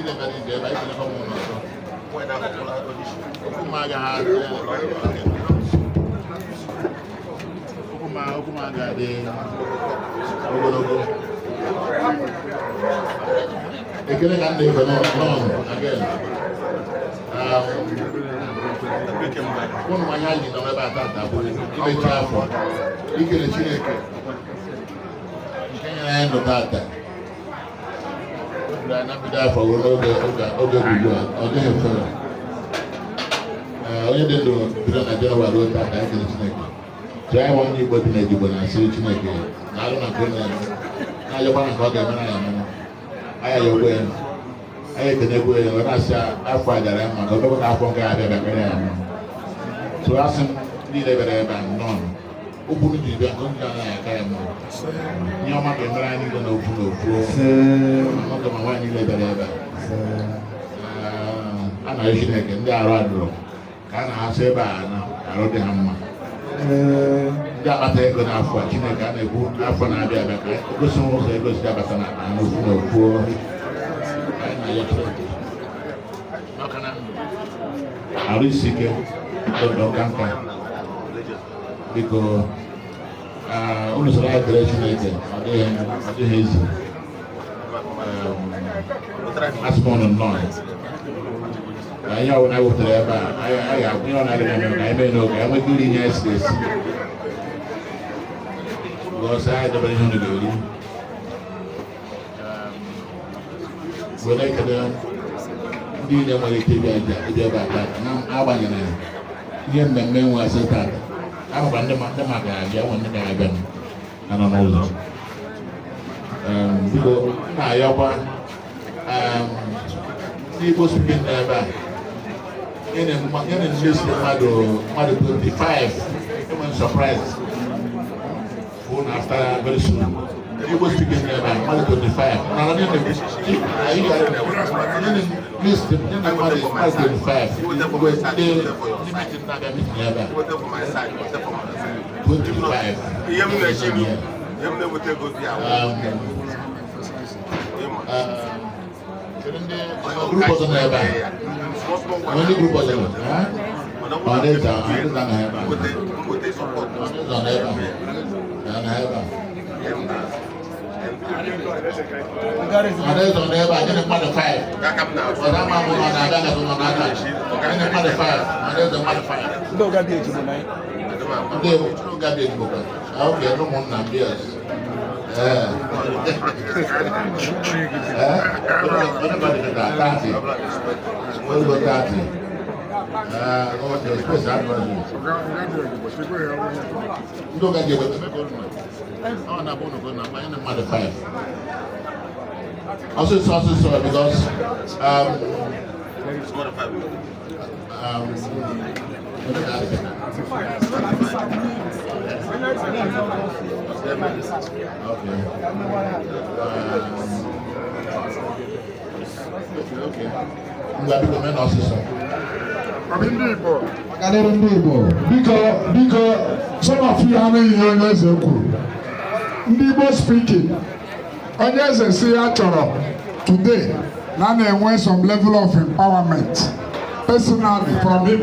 Niile bịara ije ebe a, ekelekwa m ụnụ ọzọ. Okwu m agaghị okwu m agaghị adị ogologo. Ekele ka m na-efe n'ọnụ again. Ụnụ manya anyị nọ ebe a tata bụ imechi afọ, ikele Chineke nke nyere anyị ndụ tata. O duru anyị na mbido afọ ruo n'oge oge dị ugbu a. Ọ dịghị mfere. Ee, onye dị ndụ bido na Jenụwarị ruo tata, anyị kele Chineke. Tụọ anyị nwa onye Igbo dị n'Ejigbo na-asị Chineke na-alụ na nke ọ na-eme, na-ayọkwa na nke ọ ga-emere anyị emere. Anyị ayọkwa ya, anyị ekenekwa ya, wee na-asị afọ a gara ya mma, ka ọ bịakwa ka afọ nke abịa bịa karịa ya mma. So asị m niile bịara ebe a, nnọọ. Okwu ji bịa nke ndị anaghị aka ya mma. Ihe ọma ga-emere anyị niile n'ofu n'ofu, ma nwoke ma nwaanyị niile bịara ebe a. Ee, a na-arịọ Chineke, ndị arụ adụrụ ka a na-asị ebe a na arụ dị ha mma, ndị akpata ego n'afọ a, Chineke, a na-ekwu afọ na-abịa abịa ka egosi ha ụzọ ego si abata n'akpa ha n'ofu n'ofu. Anyị na-arịọ Chineke maka na ndụ, arụ isi ike, ndụ nka nka. Biko, unu soro anyị kele Chineke. Ọ dịghị ezi. Asị m unu nnọọ. Na ihe ọbụla anyị wepụtara ebe a, anyị ga-akwụ ihe ọ na-adịghị eme ka anyị mee n'oge, anyị nweta iri ihe anyị siri esi gọsị anyị debere ihe unu ga-eri. Were ekele ndị niile nwere ike ịbịa ịbịa ebe a tata, na-agbanyeghị ihe mmemme nwegasị tata. Ahụkwa ndị ma ga-abịa, nwe ndị ga-abịa na nọ n'ụzọ. Biko, m na-ayọkwa ndị Igbo speaking n'ebe a, nye na ndị si mmadụ 25 enwe surprise phone after very soon. Ndị Igbo speaking n'ebe a, mmadụ 25 na ndị na-ekwu anyị ga nye na list, nye na mmadụ 25 mgbe ndị meeting na-abịa meeting ebe a, 25. Ihe m na-echeru, ihe m na-eweta ego dị ahụ. Kedu ndị group ọzọ nọ ebe a? Enwe ndị group ọzọ nọ? Ha? Ọ na-eze nọ ebe a. Ọ na-eze nọ ebe a. Ya nọ ebe a. Ọ na-eze nọ ebe a, gịnị, mmadụ 5. Ọzọ ama mụ nọ na-abịa gasị nọ n'aka. Gịnị, mmadụ 5. Ọ na-eze mmadụ 5. Ndị ọga dị ejigbo na anyị. Ndị ụga dị ezigbo kwa. Ah, okay, ndị ụmụnna m, yes. Ee. Ee, onye mmadụ dị ka 30. Ozugbo 30. Ee, okay, space adịghị. Ndị ụga ji egbe eme ka unu ma. Ọ na-abụ unu ka unu na-akpa, anyị na mmadụ 5. Ọsịsọ ọsịsọ, because onye ga-asị? Okay. Okay. Ngwa, biko, mee na ọsịsọ. Ndị Igbo. Ọganiru ndị Igbo, biko, biko, some of you anụghị ihe onye eze kwuru. Ndị Igbo speaking, onye eze si ya chọrọ today na a na-enwe some level of empowerment personally from him.